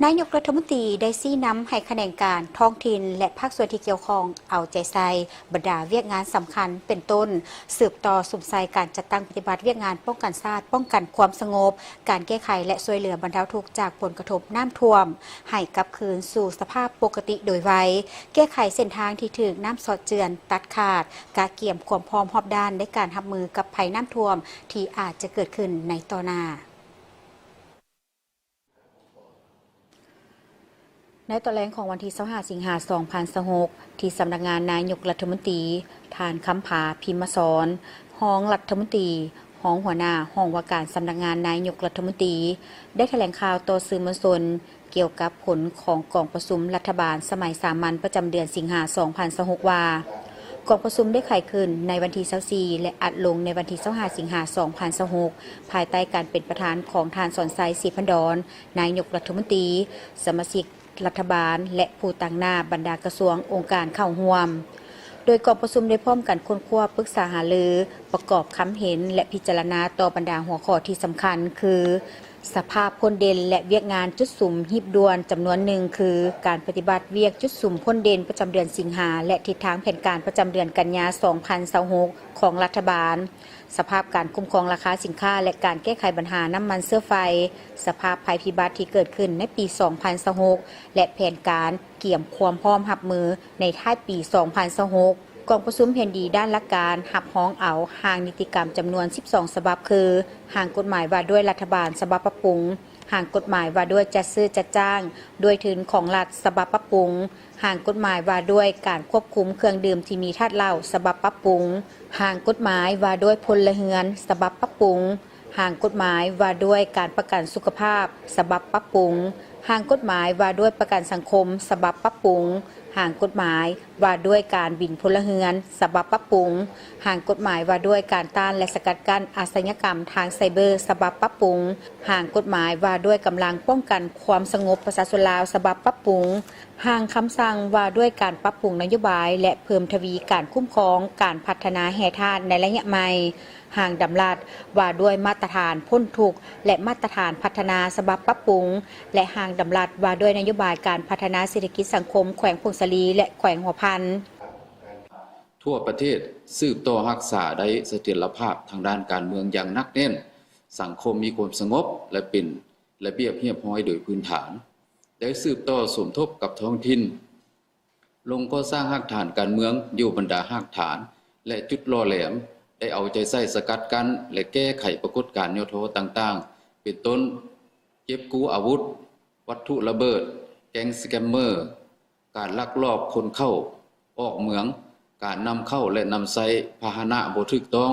ນາຍົກລັດຖະມົນຕີໄດ້ຊີ້ນຳໃຫ້ຂະແໜງການທ້ອງຖິ່ນ ແລະ ພາກສ່ວນທີ່ກ່ຽວຂ້ອງເອົາໃຈໃສ່ບັນດາວຽກງານສຳຄັນ ເປັນຕົ້ນ ສືບຕໍ່ສຸມໃສ່ການຈັດຕັ້ງປະຕິບັດວຽກງານປ້ອງກັນຊາດ, ປ້ອງກັນຄວາມສະຫງົບ, ການແກ້ໄຂ ແລະ ຊ່ວຍເຫຼືອບັນເທົາທຸກຈາກຜົນກະທົບນ້ຳຖ້ວມ ໃຫ້ກັບຄືນສູ່ສະພາບປົກກະຕິໂດຍໄວ, ແກ້ໄຂເສັ້ນທາງທີ່ຖືກນ້ຳຊອດເຈື່ອນຕັດຂາດ, ກະກຽມຄວາມພ້ອມຮອບດ້ານໃນການຮັບມືກັບໄພນ້ຳຖ້ວມທີ່ອາດຈະເກີດຂຶ້ນໃນຕໍ່ໜ້າ. ໃນຕອນແລງຂອງວັນທີຊາວຫ້າ ສິງຫາ ສອງພັນຊາວຫົກ ທີ່ສຳນັກງານນາຍົກລັດຖະມົນຕີ, ທ່ານ ຄຳຜາ ພິມມະສອນ ຮອງລັດຖະມົນຕີ, ຮອງຫົວໜ້າຫ້ອງວ່າການສຳນັກງານນາຍົກລັດຖະມົນຕີ ໄດ້ຖະແຫຼງຂ່າວຕໍ່ສື່ມວນຊົນ ກ່ຽວກັບຜົນຂອງກອງປະຊຸມລັດຖະບານສະໄໝສາມັນປະຈຳເດືອນສິງຫາ ສອງພັນຊາວຫົກ ວ່າ ກອງປະຊຸມໄດ້ໄຂຂຶ້ນໃນວັນທີຊາວສີ່ ແລະ ອັດລົງໃນວັນທີຊາວຫ້າ ສິງຫາ ສອງພັນຊາວຫົກ ພາຍໃຕ້ການເປັນປະທານຂອງທ່ານ ສອນໄຊ ສີພັນດອນ ນາຍົກລັດຖະມົນຕີ, ສະມາຊິກລັດຖະບານ ແລະ ຜູ້ຕາງໜ້າບັນດາກະຊວງ, ອົງການເຂົ້າຮ່ວມ. ໂດຍກອງປະຊຸມໄດ້ພ້ອມກັນຄົ້ນຄວ້າ, ປຶກສາຫາລື, ປະກອບຄຳເຫັນ ແລະ ພິຈາລະນາຕໍ່ບັນດາຫົວຂໍ້ທີ່ສຳຄັນ ຄື ສະພາບພົ້ນເດັ່ນ ແລະ ວຽກງານຈຸດສຸມຮີບດ່ວນຈຳນວນໜຶ່ງ ຄື ການປະຕິບັດວຽກຈຸດສຸມພົ້ນເດັ່ນປະຈຳເດືອນສິງຫາ ແລະ ທິດທາງແຜນການປະຈຳເດືອນກັນຍາ ສອງພັນຊາວຫົກ ຂອງລັດຖະບານ, ສະພາບການຄຸ້ມຄອງລາຄາສິນຄ້າ ແລະ ການແກ້ໄຂບັນຫານ້ຳມັນເຊື້ອໄຟ, ສະພາບໄພພິບັດທີ່ເກີດຂຶ້ນໃນປີ ສອງພັນຊາວຫົກ ແລະ ແຜນການກຽມຄວາມພ້ອມຮັບມືໃນທ້າຍປີ ສອງພັນຊາວຫົກ. ກອງປະຊຸມເຫັນດີດ້ານຫຼັກການຮັບຮອງເອົາຮ່າງນິຕິກຳຈຳນວນສິບສອງສະບັບ ຄື ຮ່າງກົດໝາຍວ່າດ້ວຍລັດຖະບານສະບັບປັບປຸງ, ຮ່າງກົດໝາຍວ່າດ້ວຍຈັດຊື້ຈັດຈ້າງດ້ວຍທຶນຂອງລັດສະບັບປັບປຸງ, ຮ່າງກົດໝາຍວ່າດ້ວຍການຄວບຄຸມເຄື່ອງດື່ມທີ່ມີທາດເຫຼົ້າສະບັບປັບປຸງ, ຮ່າງກົດໝາຍວ່າດ້ວຍພົນລະເຮືອນສະບັບປັບປຸງ, ຮ່າງກົດໝາຍວ່າດ້ວຍການປະກັນສຸຂະພາບສະບັບປັບປຸງ, ຮ່າງກົດໝາຍວ່າດ້ວຍປະກັນສັງຄົມສະບັບປັບປຸງ, ຮ່າງກົດໝາຍວ່າດ້ວຍການບິນພົນລະເຮືອນສະບັບປັບປຸງ, ຮ່າງກົດໝາຍວ່າດ້ວຍການຕ້ານ ແລະ ສະກັດກັ້ນອາຊະຍາກຳທາງໄຊເບີສະບັບປັບປຸງ, ຮ່າງກົດໝາຍວ່າດ້ວຍກຳລັງປ້ອງກັນຄວາມສະຫງົບປະຊາຊົນລາວສະບັບປັບປຸງ, ຮ່າງຄຳສັ່ງວ່າດ້ວຍການປັບປຸງນະໂຍບາຍ ແລະ ເພີ່ມທະວີການຄຸ້ມຄອງການພັດທະນາແຮ່ທາດໃນໄລຍະໃໝ່, ຮ່າງດຳລັດວ່າດ້ວຍມາດຕະຖານພົ້ນທຸກ ແລະ ມາດຕະຖານພັດທະນາສະບັບປັບປຸງ ແລະ ຮ່າງດຳລັດວ່າດ້ວຍນະໂຍບາຍການພັດທະນາເສດຖະກິດສັງຄົມແຂວງຜົ້ງສາລີ ແລະ ແຂວງຫົວພັນ. ທົ່ວປະເທດສືບຕໍ່ຮັກສາໄດ້ສະຖຽນລະພາບທາງດ້ານການເມືອງຢ່າງໜັກແໜ້ນ, ສັງຄົມມີຄວາມສະຫງົບ ແລະ ເປັນລະບຽບຮຽບຮ້ອຍໂດຍພື້ນຖານ, ໄດ້ສືບຕໍ່ສົມທົບກັບທ້ອງຖິ່ນ, ລົງກໍ່ສ້າງຮາກຖານການເມືອງຢູ່ບັນດາຮາກຖານ ແລະ ຈຸດຫຼໍ່ແຫຼມ, ໄດ້ເອົາໃຈໃສ່ສະກັດກັ້ນ ແລະ ແກ້ໄຂປາກົດການຫຍໍ້ທໍ້ຕ່າງໆ ເປັນຕົ້ນ ເກັບກູ້ອາວຸດ, ວັດຖຸລະເບີດ, ແກ້ງສະແກມເມີ, ການລັກລອບຂົນເຂົ້າອອກເມືອງ, ການນຳເຂົ້າ ແລະ ນຳໃຊ້ພາຫະນະບໍ່ຖືກຕ້ອງ,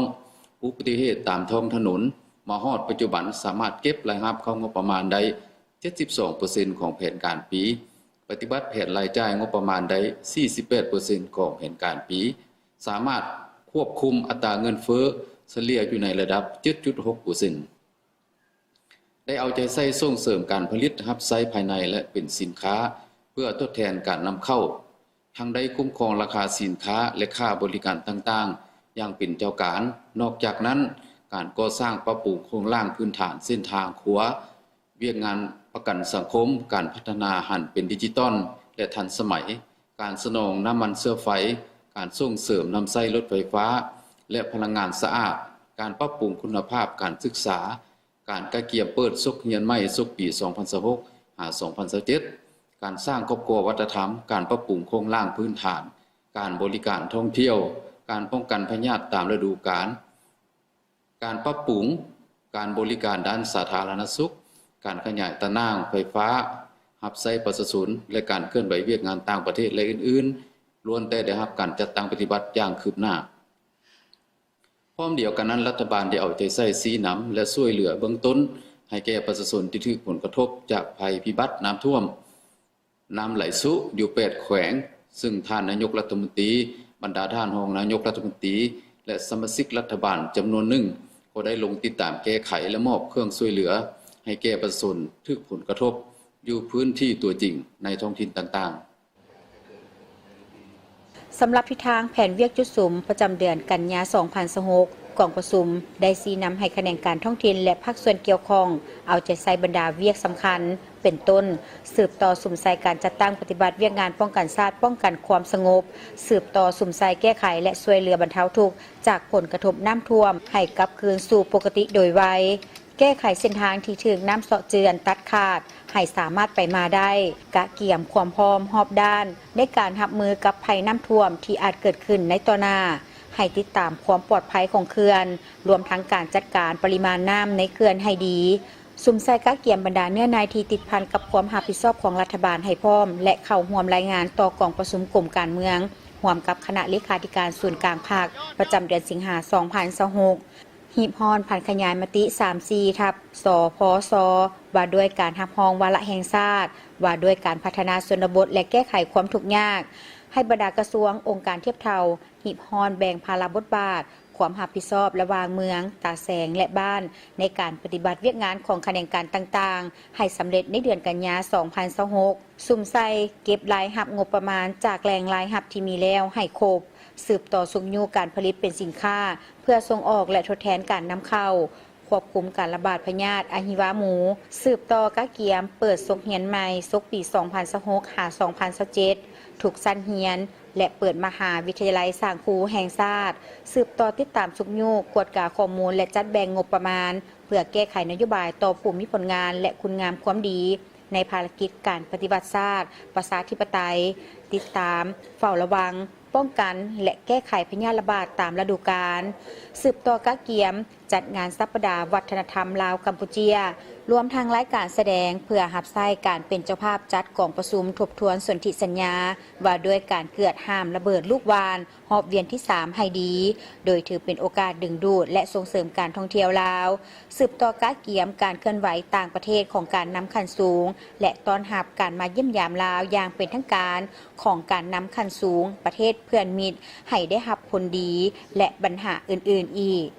ອຸບັດຕິເຫດຕາມທ້ອງຖະໜົນ, ມາຮອດປັດຈຸບັນສາມາດເກັບລາຍຮັບເຂົ້າງົບປະມານໄດ້ ເຈັດສິບສອງເປີເຊັນຂອງແຜນການປີ, ປະຕິບັດແຜນລາຍຈ່າຍງົບປະມານໄດ້ ສີ່ສິບແປດເປີເຊັນຂອງແຜນການປີ, ສາມາດຄວບຄຸມອັດຕາເງິນເຟີ້ສະເລ່ຍຢູ່ໃນລະດັບ ເຈັດຈຸດຫົກເປີເຊັນ. ໄດ້ເອົາໃຈໃສ່ສົ່ງເສີມການຜະລິດຮັບໃຊ້ພາຍໃນ ແລະ ເປັນສິນຄ້າເພື່ອທົດແທນການນຳເຂົ້າ, ທັງໄດ້ຄຸ້ມຄອງລາຄາສິນຄ້າ ແລະ ຄ່າບໍລິການຕ່າງໆຢ່າງເປັນເຈົ້າການ. ນອກຈາກນັ້ນ, ການກໍ່ສ້າງປັບປຸງໂຄງລ່າງພື້ນຖານເສັ້ນທາງຂົວ, ວຽກງານປະກັນສັງຄົມ, ການພັດທະນາຫັນເປັນດິຈິຕອນ ແລະ ທັນສະໄໝ, ການສະໜອງນ້ຳມັນເຊື້ອໄຟ, ການສົ່ງເສີມນຳໃຊ້ລົດໄຟຟ້າ ແລະ ພະລັງງານສະອາດ, ການປັບປຸງຄຸນນະພາບການສຶກສາ, ການກະກຽມເປີດສົກຮຽນໃໝ່ສົກປີສອງພັນຊາວຫົກ ຫາ ສອງພັນຊາວເຈັດ, ການສ້າງຄອບຄົວວັດທະນະທຳ, ການປັບປຸງໂຄງລ່າງພື້ນຖານ, ການບໍລິການທ່ອງທ່ຽວ, ການປ້ອງກັນພະຍາດຕາມລະດູການ, ການປັບປຸງການບໍລິການດ້ານສາທາລະນະສຸກ, ການຂະຫຍາຍຕາໜ່າງໄຟຟ້າຮັບໃຊ້ປະຊາຊົນ ແລະ ການເຄື່ອນໄຫວວຽກງານຕ່າງປະເທດ ແລະ ອື່ນໆ ລ້ວນແຕ່ໄດ້ຮັບການຈັດຕັ້ງປະຕິບັດຢ່າງຄືບໜ້າ. ພ້ອມດຽວກັນນັ້ນ, ລັດຖະບານໄດ້ເອົາໃຈໃສ່ຊີ້ນຳ ແລະ ຊ່ວຍເຫຼືອເບື້ອງຕົ້ນໃຫ້ແກ່ປະຊາຊົນທີ່ຖືກຜົນກະທົບຈາກໄພພິບັດນ້ຳຖ້ວມ ນ້ຳໄຫຼຊຸຢູ່ແປດແຂວງ, ເຊິ່ງທ່ານນາຍົກລັດຖະມົນຕີ, ບັນດາທ່ານຮອງນາຍົກລັດຖະມົນຕີ ແລະ ສະມາຊິກລັດຖະບານຈຳນວນໜຶ່ງ ກໍໄດ້ລົງຕິດຕາມແກ້ໄຂ ແລະ ມອບເຄື່ອງຊ່ວຍເຫຼືອໃຫ້ແກ່ປະຊາຊົນຖືກຜົນກະທົບຢູ່ພື້ນທີ່ຕົວຈິງໃນທ້ອງຖິ່ນຕ່າງໆ. ສຳລັບທິດທາງແຜນວຽກຈຸດສຸມປະຈຳເດືອນກັນຍາ ສອງພັນຊາວຫົກ ກອງປະຊຸມໄດ້ຊີ້ນຳໃຫ້ຂະແໜງການທ້ອງຖິ່ນ ແລະ ພາກສ່ວນກ່ຽວຂ້ອງ ເອົາໃຈໃສ່ບັນດາວຽກສຳຄັນ ເປັນຕົ້ນ, ສືບຕໍ່ສຸມໃສ່ການຈັດຕັ້ງປະຕິບັດວຽກງານປ້ອງກັນຊາດ, ປ້ອງກັນຄວາມສະຫງົບ, ສືບຕໍ່ສຸມໃສ່ແກ້ໄຂ ແລະ ຊ່ວຍເຫຼືອບັນເທົາທຸກຈາກຜົນກະທົບນ້ຳຖ້ວມ ໃຫ້ກັບຄືນສູ່ປົກກະຕິໂດຍໄວ, ແກ້ໄຂເສັ້ນທາງທີ່ຖືກນ້ຳເຊາະເຈື່ອນຕັດຂາດ ໃຫ້ສາມາດໄປມາໄດ້, ກະກຽມຄວາມພ້ອມຮອບດ້ານໃນການຮັບມືກັບໄພນ້ຳຖ້ວມທີ່ອາດເກີດຂຶ້ນໃນຕໍ່ໜ້າ, ໃຫ້ຕິດຕາມຄວາມປອດໄພຂອງເຂື່ອນ, ລວມທັງການຈັດການປະລິມານນ້ຳໃນເຂື່ອນໃຫ້ດີ, ສຸມໃສ່ກະກຽມບັນດາເນື້ອໃນທີ່ຕິດພັນກັບຄວາມຮັບຜິດຊອບຂອງລັດຖະບານໃຫ້ພ້ອມ ແລະ ເຂົ້າຮ່ວມລາຍງານຕໍ່ກອງປະຊຸມກົມການເມືອງ ຮ່ວມກັບຄະນະເລຂາທິການສູນກາງພັກ ປະຈຳເດືອນສິງຫາ ສອງພັນຊາວຫົກ, ຮີບຮ້ອນຜັນຂະຫຍາຍມະຕິ ສາມສີ່ ທັບ ສພຊ ວ່າດ້ວຍການຮັບຮອງວາລະແຫ່ງຊາດ ວ່າດ້ວຍການພັດທະນາຊົນນະບົດ ແລະ ແກ້ໄຂຄວາມທຸກຍາກ, ໃຫ້ບັນດາກະຊວງ, ອົງການທຽບເທົ່າ ຮີບຮ້ອນແບ່ງພາລະບົດບາດ, ຄວາມຮັບຜິດຊອບລະຫວ່າງເມືອງ, ຕາແສງ ແລະ ບ້ານ ໃນການປະຕິບັດວຽກງານຂອງຂະແໜງການຕ່າງໆ ໃຫ້ສຳເລັດໃນເດືອນກັນຍາ ສອງພັນຊາວຫົກ, ສຸມໃສ່ເກັບລາຍຮັບງົບປະມານຈາກແຫຼ່ງລາຍຮັບທີ່ມີແລ້ວໃຫ້ຄົບ, ສືບຕໍ່ຊຸກຍູ້ການຜະລິດເປັນສິນຄ້າເພື່ອສົ່ງອອກ ແລະ ທົດແທນການນຳເຂົ້າ, ຄວບຄຸມການລະບາດພະຍາດອະຫິວາໝູ, ສືບຕໍ່ກະກຽມເປີດສົກຮຽນໃໝ່ ສົກປີ ສອງພັນຊາວຫົກ ຫາ ສອງພັນຊາວເຈັດ ທຸກຊັ້ນຮຽນ ແລະ ເປີດມະຫາວິທະຍາໄລສ້າງຄູແຫ່ງຊາດ, ສືບຕໍ່ຕິດຕາມຊຸກຍູ້, ກວດກາຂໍ້ມູນ ແລະ ຈັດແບ່ງງົບປະມານ ເພື່ອແກ້ໄຂນະໂຍບາຍຕໍ່ຜູ້ມີຜົນງານ ແລະ ຄຸນງາມຄວາມດີໃນພາລະກິດການປະຕິວັດຊາດ ປະຊາທິປະໄຕ, ຕິດຕາມ, ເຝົ້າລະວັງ, ປ້ອງກັນ ແລະ ແກ້ໄຂພະຍາດລະບາດຕາມລະດູການ, ສືບຕໍ່ກະກຽມຈັດງານສັບປະດາວັດທະນະທຳລາວ-ກຳປູເຈຍ, ລວມທັງລາຍການສະແດງເພື່ອຮັບໃຊ້ການເປັນເຈົ້າພາບຈັດກອງປະຊຸມທົບທວນສົນທິສັນຍາວ່າດ້ວຍການເກືອດຫ້າມລະເບີດລູກຫວ່ານ ຮອບວຽນທີສາມໃຫ້ດີ, ໂດຍຖືເປັນໂອກາດດຶງດູດ ແລະ ສົ່ງເສີມການທ່ອງທ່ຽວລາວ, ສືບຕໍ່ກະກຽມການເຄື່ອນໄຫວຕ່າງປະເທດຂອງການນຳຂັ້ນສູງ ແລະ ຕ້ອນຮັບການມາຢ້ຽມຢາມລາວຢ່າງເປັນທາງການຂອງການນຳຂັ້ນສູງປະເທດເພື່ອນມິດໃຫ້ໄດ້ຮັບຜົນດີ ແລະ ບັນຫາອື່ນໆອີກ.